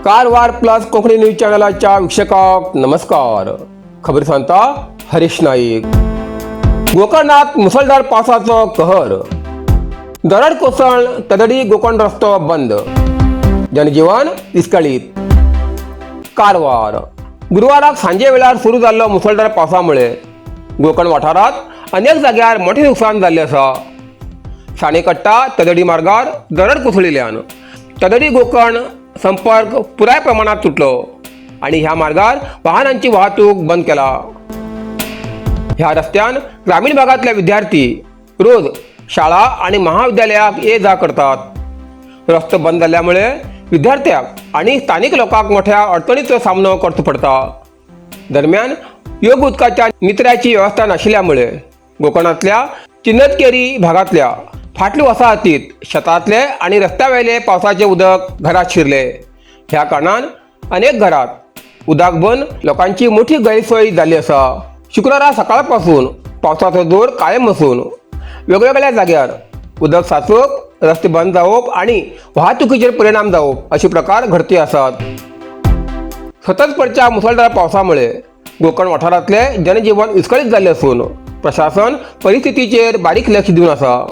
Karwar plus Konkani news चॅनलाच्या वीक्षकांक नमस्कार. खबर सांगता हरीश नाईक. गोकर्णात मुसळधार पावसाचो कहर. दरड कोसळ तदडी गोकर्ण रस्तो बंद, जनजीवन विस्कळीत. कारवार गुरुवाराक सांजे वेळार सुरू जाल्लो मुसळधार पावसामुळे गोकर्ण वाठारांत अनेक जाग्यार मोठें नुकसान जाल्लें आसा. साणेकट्टा तदडी मार्गार दरड कोसळिल्ल्यान तदडी गोकर्ण संपर्क पुराय प्रमाणात तुटलो आणि ह्या मार्गार वाहनांची वाहतूक बंद केला. ह्या रस्त्यान ग्रामीण भागातले विद्यार्थी रोज शाळा आणि महाविद्यालयाक ये जा करतात. रस्तो बंद जाल्ल्यामुळे विद्यार्थ्यांक आणि स्थानिक लोकांक मोठ्या अडचणीचो सामनो करचो पडटा. दरम्यान योग्य उदकाच्या निचऱ्याची व्यवस्था नाशिल्ल्यामुळे गोकर्णांतल्या चिन्नदकेरी भागांतल्या फाटल्या वसाहतीत शेतांतले आणि रस्त्यावेले पावसाचे उदक घरात शिरले. ह्या कारणान अनेक घरात उदक बंद लोकांची मोठी गैरसोय जाल्ली आसा. शुक्रारा सकाळपासून पावसाचो जोर कायम आसून वेगवेगळ्या जाग्यार उदक साचोवप, रस्ते बंद जावप आणि वाहतुकीचेर परिणाम जावप असे प्रकार घडती आसात. सतत पडच्या मुसळधार पावसामुळे गोकर्ण वाठारांतले जनजीवन विस्कळीत जाल्लें आसून प्रशासन परिस्थितीचेर बारीक लक्ष दिवन आसा.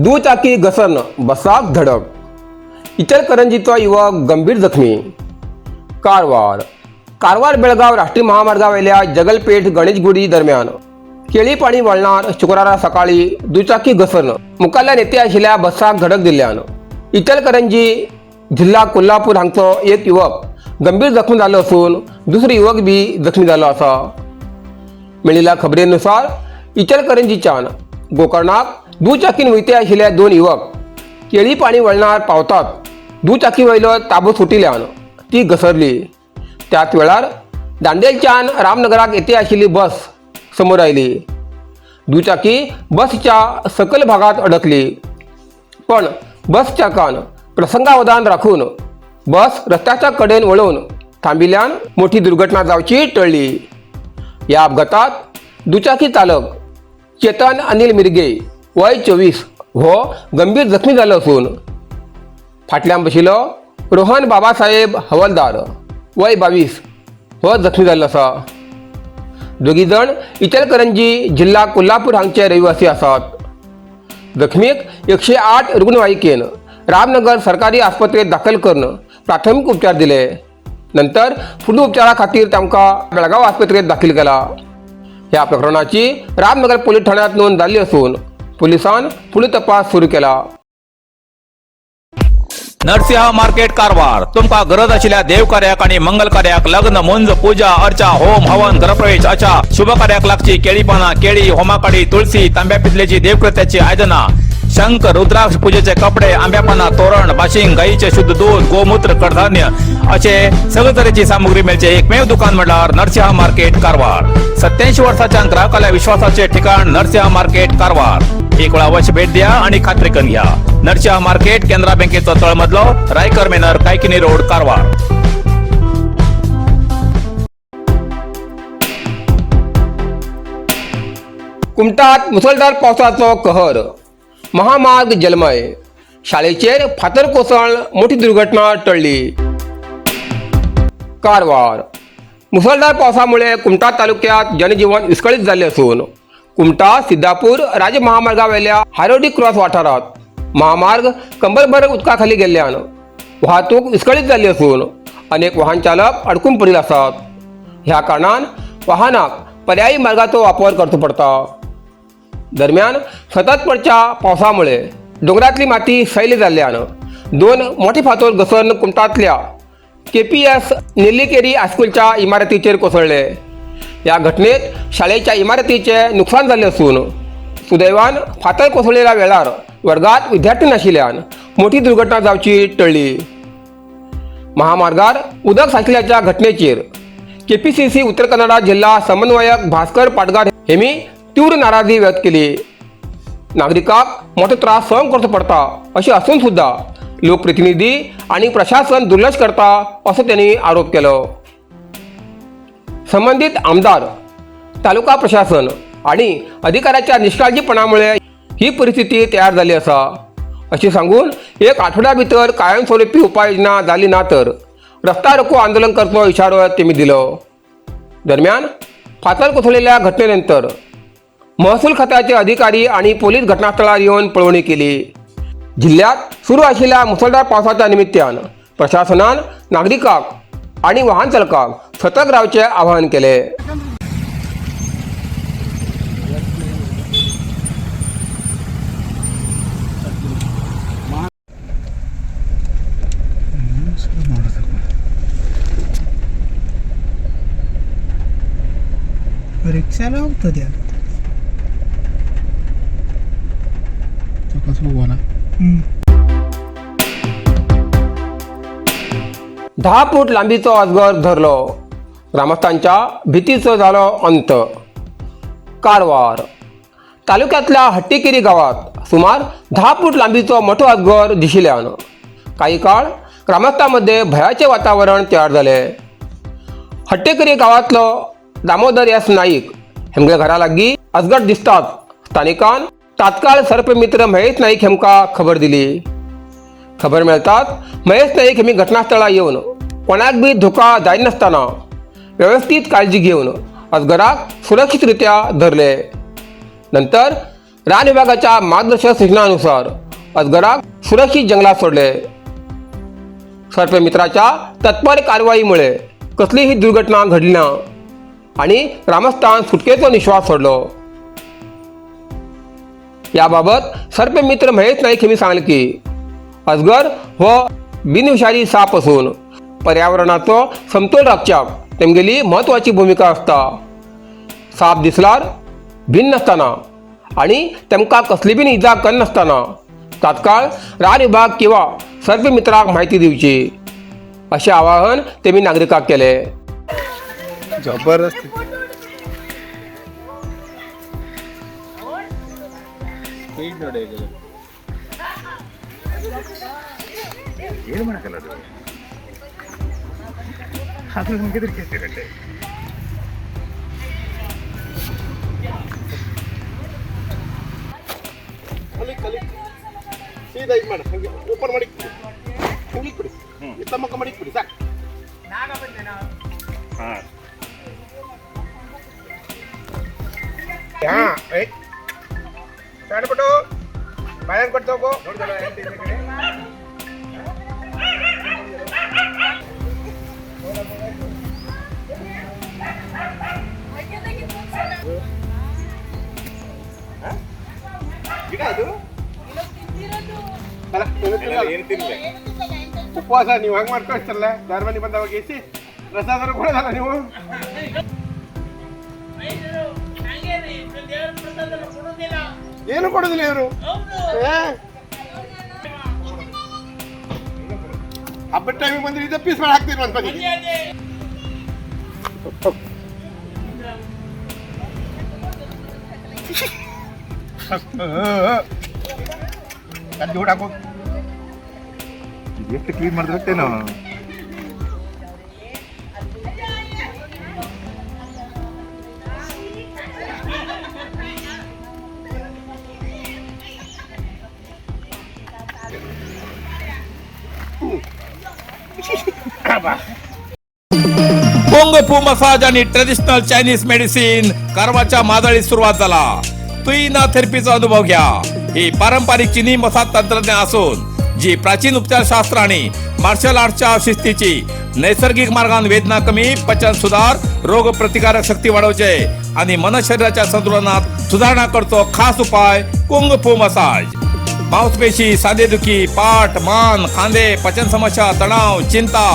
दुचाकी घसरण बसाक धडक, इचलकरंजीचो युवक गंभीर जखमी. कारवार कारवार बेळगाव राष्ट्रीय महामार्गावयल्या जगलपेठ गणेशगुडी दरम्यान केळी पाणी वळणार शुक्रारा सकाळी दुचाकी घसरण मुखाल्ल्या नेते आशिल्ल्या बसाक धडक दिल्ल्यान इचलकरंजी जिल्हा कोल्हापूर हांगचो एक युवक गंभीर जखमी जालो असून दुसरो युवक बी जखमी जालो आसा. मेळिल्ल्या खबरेनुसार इचलकरंजीच्यान गोकर्णाक दुचाकीन वयते आशिल्ले दोन युवक केळी पाणी वळणार पावतात दुचाकी वयलो ताबो सुटिल्ल्यान ती घसरली. त्याच वेळार दांडेलच्यान रामनगराक येते आशिल्ली बस समोर आयली. दुचाकी बसच्या सकल भागात अडकली, पण बस चालकान प्रसंगावधान राखून बस रस्त्याच्या कडेन वळोवन थांबिल्ल्यान मोठी दुर्घटना जावची टळ्ळी. या अपघातात दुचाकी चालक चेतन अनिल मिरगे वय 24 हो गंभीर जखमी जालो असून फाटल्यान बशिल्लो रोहन बाबासाहेब हवलदार वय 22 हो जखमी जाल्लो आसा. दोगी जाण इचलकरंजी जिल्हा कोल्हापूर हांगचे रहिवासी आसात. जखमीक 108 रुग्णवाहिकेन रामनगर सरकारी आस्पत्रेत दाखल करून प्राथमिक उपचार दिले. नंतर फुडल्या उपचारा खातीर तांकां बेळगांव आस्पत्रेत दाखल केला. ह्या प्रकरणाची रामनगर पोलीस ठाण्यात नोंद जाल्ली असून पोलिसान फुडलो तपास सुरू केला. नरसिंह मार्केट कारवार. तुमका गरज आशिल्ल्या देव कार्याक आणि मंगल कार्याक, लग्न, मुंज, पूजा अर्चा, होम हवन, गृहप्रवेश अशा शुभ कार्याक लागची केळी पाना, केळी, होमाकाडी, तुळशी, तांब्या पितलेची देवकृत्याची आयदना, शंख, रुद्राक्ष, पूजेचे कपडे, आंब्या पाना, तोरण, बाशिंग, गाईचे शुद्ध दूध, गोमूत्र, कडधान्य असे सगळे तरेची सामुग्री मेळचे एकमेव दुकान म्हटल्यार नरसिंह मार्केट कारवार. 87 वर्षाच्या ग्राहकाला विश्वासाचे ठिकाण नरसिंह मार्केट कारवार. एक वेळा अवश्य भेट द्या आणि खात्री करून घ्या. नरसिंह मार्केट, केनरा बँकेचो तळमजलो, रायकर मेनर, कायकिनी रोड, कारवार. कुमटात मुसळधार पावसाचो कहर, महामार्ग जलमय, शाळेचेर फातर कोसळ मोठी दुर्घटना टळ्ळी. कारवार मुसळधार पावसामुळे कुमठा तालुक्यात जनजीवन विस्कळीत जाल्लें असून कुमठा सिद्धापूर राज्य महामार्गावेल्या हारोडी क्रॉस वाठारात महामार्ग कंबरभर उदका खाली गेल्ल्यान वाहतूक विस्कळीत जाल्ली असून अनेक वाहन चालक अडकून पडिल्ले आसात. ह्या कारणान वाहनाक पर्यायी मार्गाचो वापर करचो पडटा. दरम्यान सतत पडच्या पावसामुळे दोंगरातली माती सैल जाल्ल्यान दोन मोठे फातर घसरून कुमटांतल्या केपीएस नेल्लिकेरी हायस्कुलच्या इमारतीचेर कोसळ्ळे. ह्या घटनेत शाळेच्या इमारतीचे नुकसान जाल्लें असून सुदैवान फातर कोसळिल्ल्या वेळार वर्गात विद्यार्थी नाशिल्ल्यान मोठी दुर्घटना जावची टळ्ळी. महामार्गार उदक साचल्याच्या घटनेचेर केपीसीसी उत्तर कन्नडा जिल्हा समन्वयक भास्कर पाटगार हेमी तीव्र नाराजी व्यक्त केली. नागरिकांक मोठो त्रास सहन करचो पडटा अशें आसून सुद्दां लोकप्रतिनिधी आनी प्रशासन दुर्लक्ष करता असो त्यांनी आरोप केलो. संबंधित आमदार, तालुका प्रशासन आणि अधिकाऱ्याच्या निष्काळजीपणामुळे ही परिस्थिती तयार झाली आसा अशी सांगून एक आठवड्या भितर कायमस्वरूपी उपाययोजना जाली ना तर रस्ता रोको आंदोलन करचो इशारो तेमी दिलो. दरम्यान फातर कोसळलेल्या घटनेनंतर महसूल खात्याचे अधिकारी आणि पोलीस घटनास्थळार येवन पळोवणी केली. जिल्ह्यात सुरू आशिल्ल्या मुसळधार पावसाच्या निमित्तान प्रशासनान नागरिकांक आणि वाहन चालकांक सतर्क रावचे आवाहन केले. रिक्षाला होतं त्या. कसं बघू ना. 10 फूट लांबीचो अजगर धरलो, ग्रामस्थांच्या भीतीचो जालो अंत. कारवार तालुक्यातल्या हट्टीकेरी गावात सुमार 10 फूट लांबीचो मोठो अजगर दिशिल्ल्यान काही काळ ग्रामस्थांमध्ये भयाचे वातावरण तयार जाले. हट्टेकरी गावातलो दामोदर एस नाईक हेमगे घरा लागीं अजगर दिसतात स्थानिकान तात्काळ सर्पमित्र महेश नाईक हेमकां खबर दिली. खबर मेळटाच महेश नाईक हेमी घटनास्थळार येवन कोणाक बी धोका जायनासतना वेवस्थीत काळजी घेवन अजगराक सुरक्षितरित्या धरले. नंतर रान विभागाच्या मार्गदर्शक सूचनानुसार अजगराक सुरक्षित जंगलात सोडले. सर्पमित्राच्या तत्पर कारवाईमुळे कसलीही दुर्घटना घडली ना आणि ग्रामस्थान सुटकेचो निश्वास सोडलो. याबाबत सर्पमित्र महेश नाईक यांनी सांगले की अजगर हो बिनविषारी साप असून पर्यावरणाचो समतोल राखच्याक तेमगेली म्हत्वाची भुमिका आसता. साप दिसल्यार भिन्न नासतना आणि तेमकां कसली बीन इजा करनासतना तात्काळ रान विभाग किंवा सर्पमित्राक माहिती दिवची अशें आवाहन तेमी नागरिकांक केलें. जबरदस्त. ಏನು ಮಾಡಕ್ಕಲ್ಲ ಅದು. ಅದು ನಮಗೆ ಹೆದರಿಕೆ. ಸೀದಾ ಇದು ಮಾಡು, ಹಂಗೆ ಓಪನ್ ಮಾಡಿ ಹಿಂಗೆ ಬಿಡಿ, ಇತ್ತ ಮುಖ ಮಾಡಿ ಬಿಡಿ, ಸಾಕು. ಹಾಂ. ಹಾಂ, ಬಿಟ್ಟು ಬಾಳೆಹಣ್ಣು ಕೊಟ್ಟು ಹೋಗು. ಗಿಡ ಅದು ಅಲ್ಲ, ಏನು ತಿನ್ನಲ್ಲ. ಏನು ತಿನ್ನಲ್ಲ. ಉಪವಾಸ ನೀವು ಹಂಗೆ ಮಾಡ್ಕೊಳ್ತಾರಲ್ಲ, ದಾರ ಮನೆ ಬಂದವಾಗ ಎಸಿ ಪ್ರಸಾದ ಕೊಡೋದಲ್ಲ ನೀವು. ಏನು ಕೊಡೋದಿಲ್ಲ ಇವರು. ಹಬ್ಬದ ಟೈಮಿಗೆ ಬಂದ್ರೆ ಇದೇ ಪೀಸ್ ಮಾಡಿ ಹಾಕ್ತೀರಿ ಒಂದು ಬದಿಗೆ. ಅಲ್ಲಿ ಹಾಕೋ. ಎಷ್ಟು ಕ್ಲೀನ್ ಮಾಡಿದ್ರತ್ತೇನೋ. कुंग फू मसाज आणि ट्रेडिशनल चायनीज मेडिसिन कारवारच्या मादळीत सुरुवात झाला. तुईना थेरपीचा अनुभव घ्या. ही पारंपरिक चिनी मसाज तंत्रज्ञान असून जी प्राचीन उपचारशास्त्र आणि मार्शल आर्टच्या शिस्तीची नैसर्गिक मार्गान वेदना कमी, पचन सुधार, रोग प्रतिकारक शक्ती वाढवचे आणि मन शरीराच्या संतुलनात सुधारणा करतो खास उपाय कुंग फू मसाज. मांसपेशी, सांधेदुखी, पाठ, मान, खांदे, पचन समस्या, तणाव, चिंता,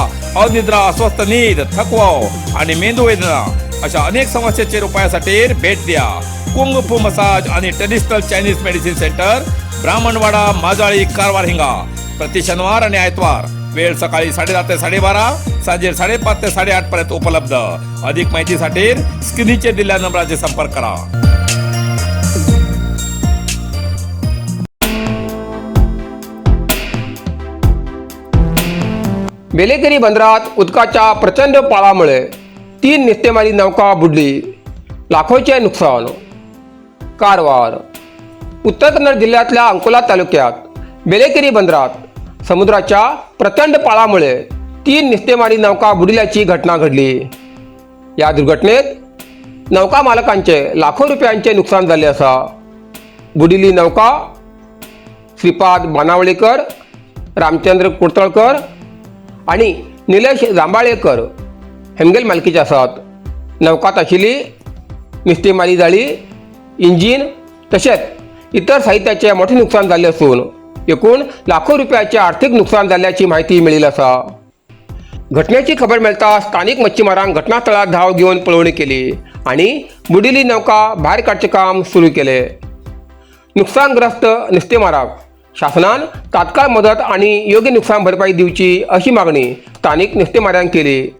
अनिद्रा, अस्वस्थ नीद, थकवा आणि मेंदू वेदना अशा अनेक समस्येचेर उपायासाठी भेट द्या कुंग फू मसाज आणि traditional Chinese medicine centre, Brahmanwada, Majali, Karwar हिंगा. प्रति शनिवार आणि आयतवार वेळ सकाळी 10:30 ते 12:30, सांजे 5:30 ते 8:30 पर्यंत उपलब्ध. अधिक माहितीसाठी स्क्रीनचे दिलेल्या नंबराचे संपर्क करा. बेलेकेरी बंदरात उदकाच्या प्रचंड पाळामुळे 3 नुस्तेमारी नौका बुडली, लाखोचे नुकसान. कारवार. उत्तर कन्नड जिल्ह्यातल्या अंकोला तालुक्यात बेलेकेरी बंदरात समुद्राच्या प्रचंड पाळामुळे 3 नुस्तेमारी नौका बुडल्याची घटना घडली. या दुर्घटनेत नौका मालकांचे लाखो रुपयांचे नुकसान झाले असा. बुडिली नौका श्रीपाद बानावळीकर, रामचंद्र कुडतळकर आणि निलेश जांबाळेकर हेमगेल मालकीचे आसात. नौकात आशिल्ली नुस्तेमारी जाळी, इंजीन तशेंच इतर साहित्याचे मोठे नुकसान जाल्ले असून एकूण लाखो रुपयाचे आर्थिक नुकसान जाल्ल्याची माहिती मेळिल्ली आसा. घटनेची खबर मेळटा स्थानिक मच्छीमारांक घटनास्थळार धांव घेवन पळोवणी केली आनी बुडिल्ली नौका भायर काडचें काम सुरू केलें. नुकसानग्रस्त नुस्तेमाराक शासनान तात्काळ मदत आनी योग्य नुकसान भरपाई दिवची अशी मागणी स्थानिक नुस्तेमाऱ्यांक केली.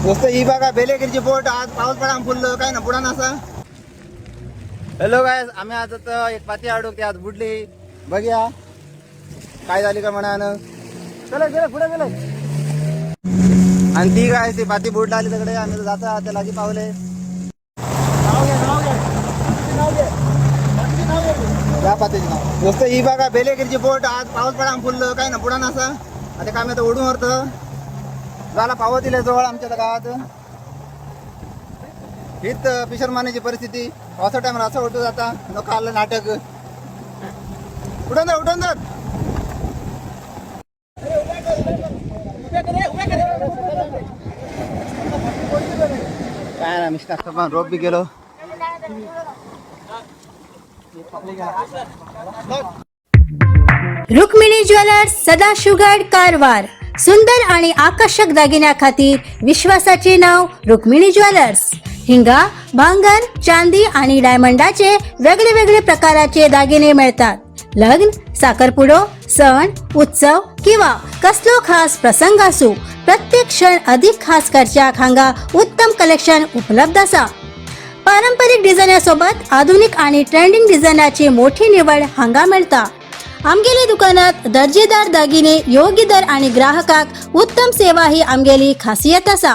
दोस्त ही बघा बेलेगिरीची बोट आज पाऊस पडा फुललो काय ना बुडान असा. हॅलो गायस, आम्ही आज आता एक पाती हाडूक ती आज बुडली. बघूया काय झाली का म्हणान. चला चला पुढे गेलो आणि ती काय ती पाती बुडला आली तिकडे. आम्ही जाता त्या लागी पावले. या पातीचे नाव दोस्त ही बघा बेलेगिरीची बोट आज पाऊस पडा फुललो काय ना बुडान असा. आता काय आता ओढून व्हरतं झाला पावत दिले जवळ आमच्या गावात. हीच फिशरमॅनाची परिस्थिती. पावसा टायमार असं उठू जाता लोक आलं नाटक. उठून जा उठून जा. काय ना मिस्टर पण रोप बी गेलो. रुक्मिणी ज्वेलर्स, सदाशिवगड, कारवार. सुंदर आणि आकर्षक दागिन्याखातीर विश्वासाचे नाव रुक्मिणी ज्वेलर्स. हिंगा भांगर, चांदी आणि डायमंडाचे वेगळे वेगळे प्रकाराचे दागिने मिळतात. लग्न, साखरपुडो, सण उत्सव किंवा कसलो खास प्रसंग असू, प्रत्येक क्षण अधिक खास करच्याक हांगा उत्तम कलेक्शन उपलब्ध असा. पारंपरिक डिझायनासोबत आधुनिक आणि ट्रेंडिंग डिझायनाची मोठी निवड हांगा मेळता. आमगेले दुकानात दर्जेदार दागिने योग्य दर आणि ग्राहकाक उत्तम सेवा ही आमगेली खासियत असा.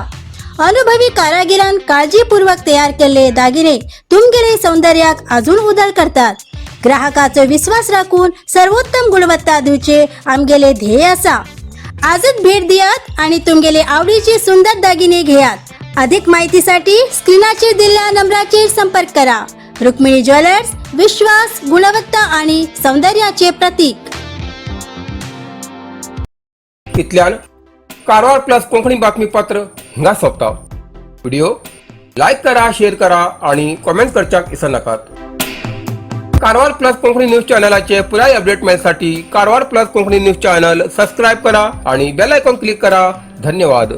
अनुभवी कारागिरान काळजीपूर्वक तयार केल्ले दागिने तुमगेले सौंदर्याक अजून उदळ करतात. ग्राहकाचो विश्वास राखून सर्वोत्तम गुणवत्ता दिवचे आमगेले ध्येय असा. आजच भेट दियात आणि तुमगेले आवडीचे सुंदर दागिने घेयात. अधिक माहितीसाठी स्क्रीनाचेर दिलेल्या नंबराचेर संपर्क करा. रुक्मिणी ज्वेलर्स, विश्वास, गुणवत्ता आणि सौंदर्याचे प्रतीक. इतल्यान कारवार प्लस कोंकणी बातमीपत्र हांगा सोंपता. व्हिडिओ लायक करा, शेअर करा आणि कॉमेंट करच्याक विसरनाकात. कारवार प्लस कोंकणी न्यूज चॅनलाचे पुराय update मेळसाठी Karwar plus Konkani news channel subscribe करा आणि बेल आयकॉन क्लिक करा. धन्यवाद.